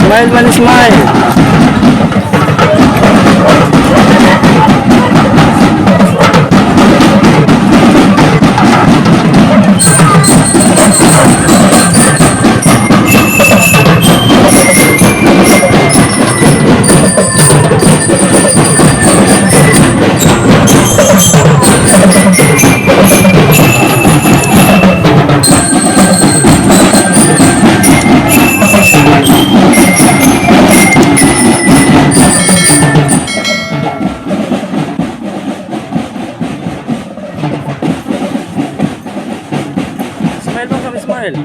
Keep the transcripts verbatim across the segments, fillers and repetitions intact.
Smile man, smile. Smile man kamo, smile.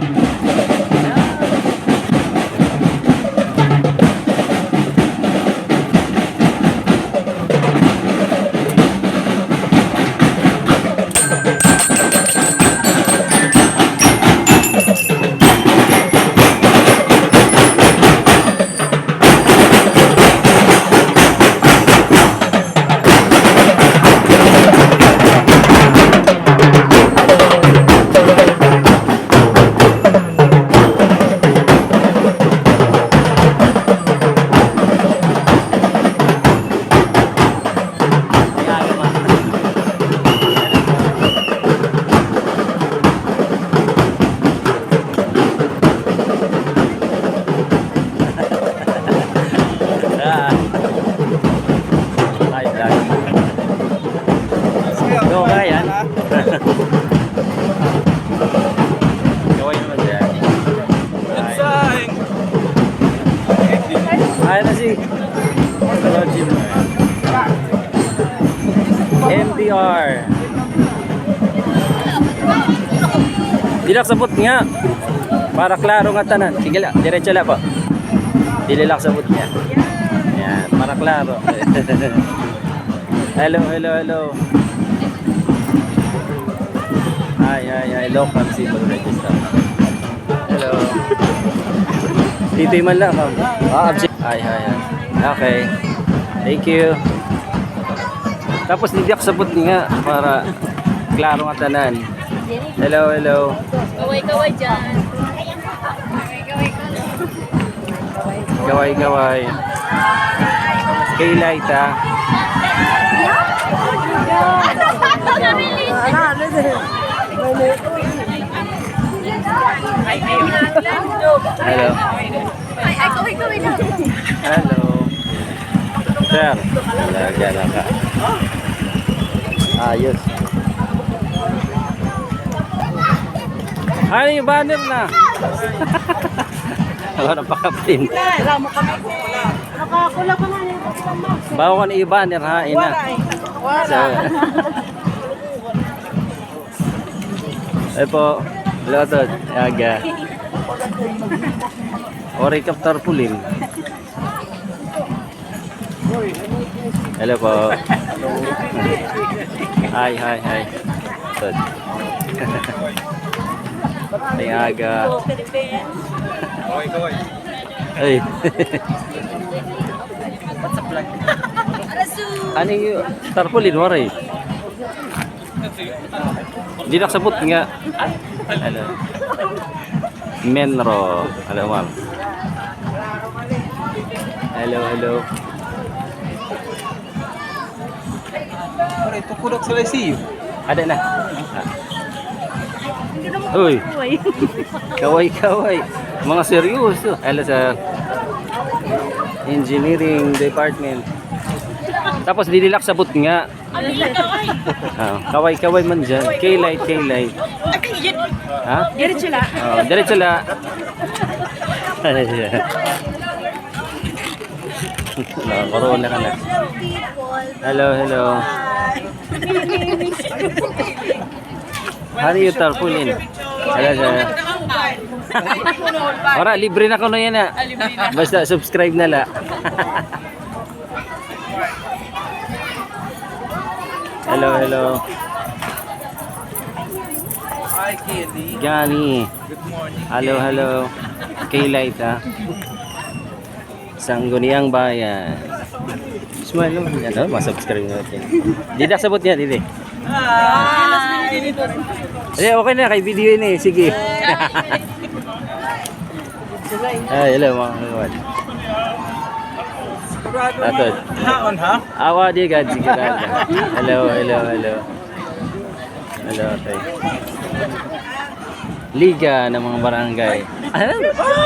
Ah. Ay, vlog. Go, kaya. Gaway naman dyan. Ay. Ay, na si M D R. Diri la kasabot nga. Para klaro nga tanan. Sige la, diretso la po. Diri la kasabot nga. Yan, para klaro. Hello, hello, hello. Hi, hi, hi. Local civil register. Hello. Titi man la, ma'am. Ah, absent. Hi, hi, hi. Okay. Thank you. Tapos, diri la kasabot nga para klaro nga tanan. Hello, hello. Kaway-kaway dyan. Kaway-kaway. Kay Light, ha? Hello. Hello. Sir, talaga na ka. Ayos. Ay, banner na. Wala pa ka-print. Bawo ko na i-banner, ha, ina. So, ay po, lotod, aga. Ori kap tarpaulin. Hello po. Hi, hi, hi. Good. Ay, aga. Ay. Ano yung tarpaulin, waray? Diri la kasabot nga. Hello. Menro. Hello, ma'am. Hello, hello. Pare, tukudok sa lasiyo. Ada na. Uy. Kaway-kaway. Mga seryoso. Hello, sir. Engineering department. Tapos, diri la kasabot nga. Ah, kaway-kaway man dyan. K-Light, K-Light. Ha? Diretso la. Oh, diretso la. Ah, corona ka na. Hello, hello. Ano yung tarpaulin? Hello, sir. Wala, libre na kuno yana, ha. Basta subscribe na la. Hello, hello. Hi, Kelly. Gani. Good morning, hello, Kelly. Hello. K-Light, ha. Sangguniang Bayan. Smile, oh. Yan, oh, masubscribe natin. Diri la kasabot nga, diri. Hi. Hindi, okay na, kay video ini, sige. Ay, hello, mga kagawad. Atod. Haon, ha? Awa, di gad, sigurado. Hello, hello, hello. Hello, okay. Liga ng mga Barangay. Ano?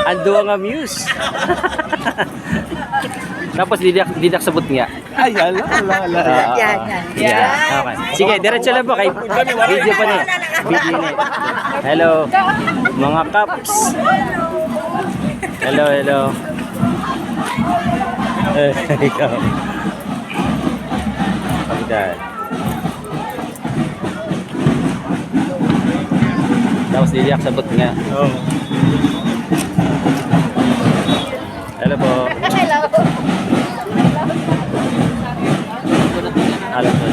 Ang duwa nga muse. Tapos, didak, didak sabot nga. Ay, hala, hala, hala. Oo, oo. Yan, yan. Yeah, okay. Sige, diretso lang po kay video pa ni. Video ni. Hello, mga kaps. Hello, hello. Eh, ikaw. Pagdaan. Tapos didiak sabot nga. Oo. Hello po. Hello. Hello po.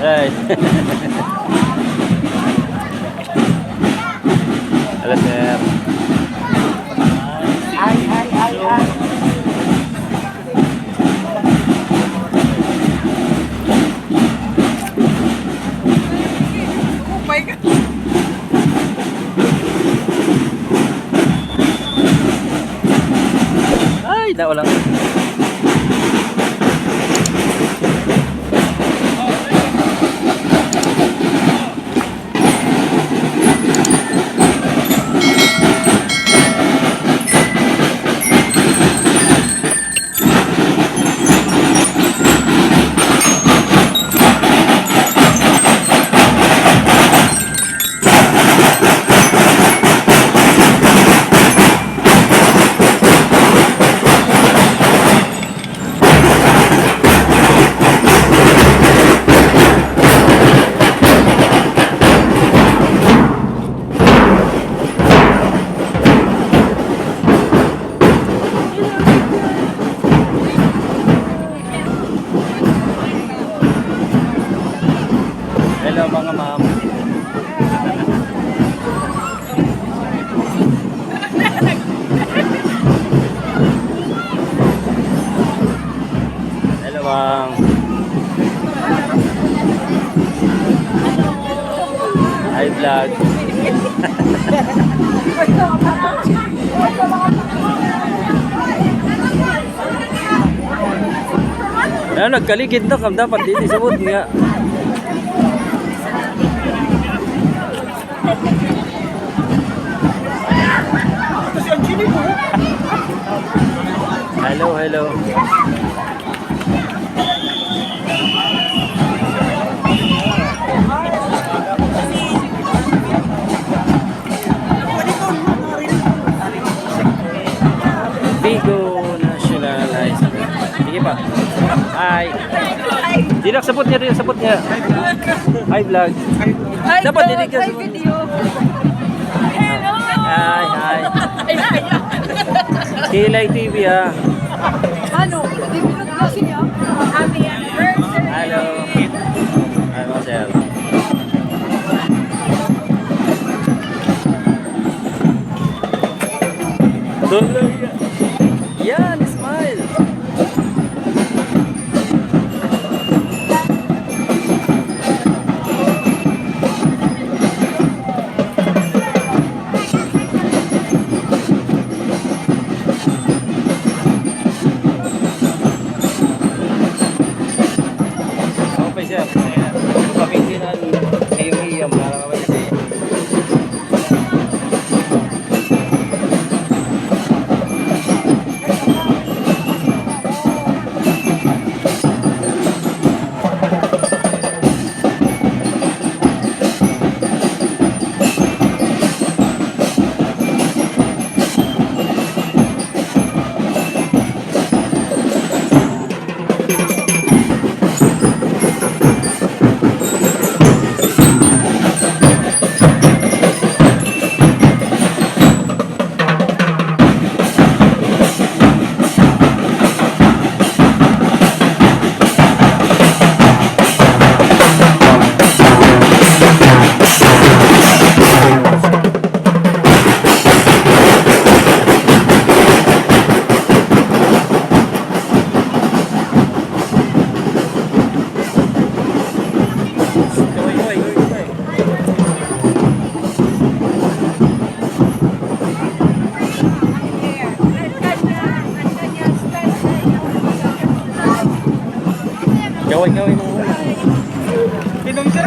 Hey. Hello, sir. Ay, ay, ay, ay. Oh my God. Ay, naulan. Hello, mga ma'am. Hello, ma'am. Hi, vlog. Ano, nagkaligid na kam, dapat dili subot nga. Hello, hello. Vigo National High School. Sige pa. Hi. Diri, sabot niya, diri, sabot niya. Hi, vlog. Dapat diri ka. Hi, hi. Kilay T V, ha. Ano? Happy anniversary. Hello. Hello, sir. Tuloy. Yan, smile. Okay, sir. Pamingin an iyong iyam para naman kasi.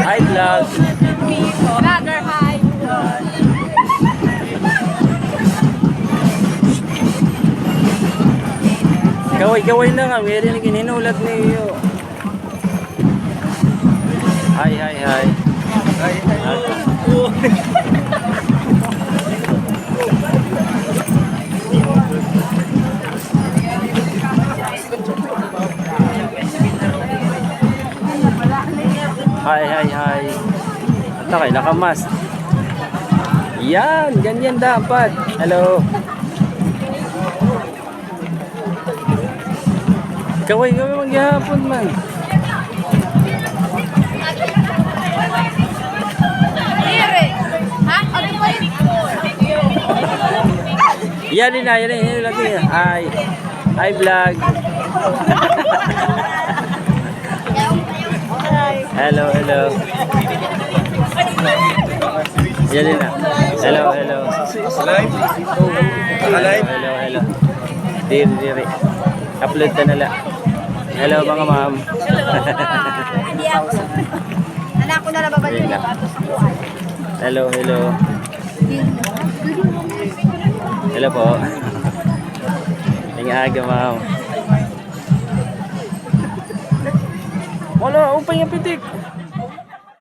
Hi, vlog. Vlogger, hi. Kaway-kaway na kami, diri na gin hinulat niyo. Hi, hi, hi. Hi, hi. Hi, hi, hi. Ata kay naka-mask. Yan, ganyan dapat. Hello. Kaway-kaway man gihapon man. Yan din na, yan din, yan din lagi. Hi. Hi, vlog. Hello, hello. Yan din na. Hello, hello. Live? Naka-live? Hello, hello. Diri, diri. Upload na na la. Hello, mga ma'am. Hindi ako. Anak ko na lang babalik. Yan na. Hello, hello. Hello po. Maupay nga aga, ma'am. Wala, upay nga pitik.